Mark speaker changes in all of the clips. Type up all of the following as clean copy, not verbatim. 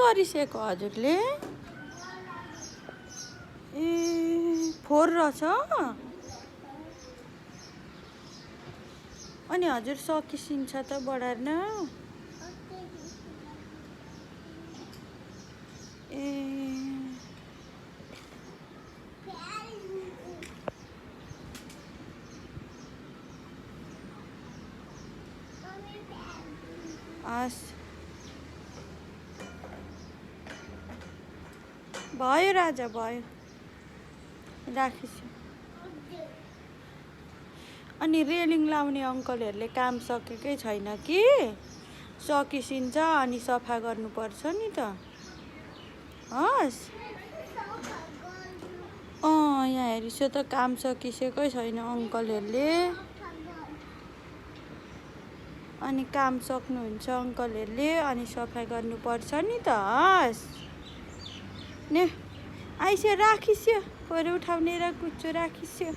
Speaker 1: गरिसकेको हजुरले? ए फोहोर रहेछ। अनि हजुर सकिसिन्छ त बढार्न? ए हस् भयो राजा भयो, राखेछु। अनि रेलिङ लाउने अङ्कलहरूले काम सकेकै छैन कि, सकिसिन्छ अनि सफा गर्नुपर्छ नि त। हस् यहाँ हेरिसो त काम सकिसकेकै छैन अङ्कलहरूले। अनि काम सक्नुहुन्छ अङ्कलहरूले अनि सफा गर्नुपर्छ नि त। हस् ने आइस्यो, राखिस्यो, फोहोर उठाउने र कुच्चो राखिस्यो।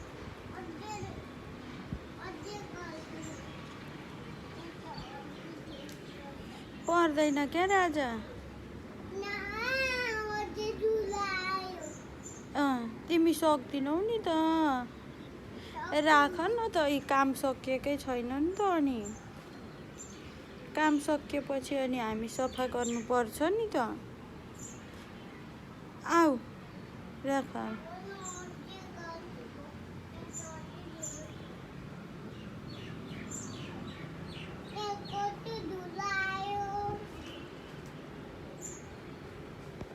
Speaker 1: पर्दैन क्या राजा? तिमी सक्दिनौ नि त। राख न त, यी काम सकिएकै छैन नि त। अनि काम सकिएपछि अनि हामी सफा गर्नुपर्छ नि त। आऊ राख।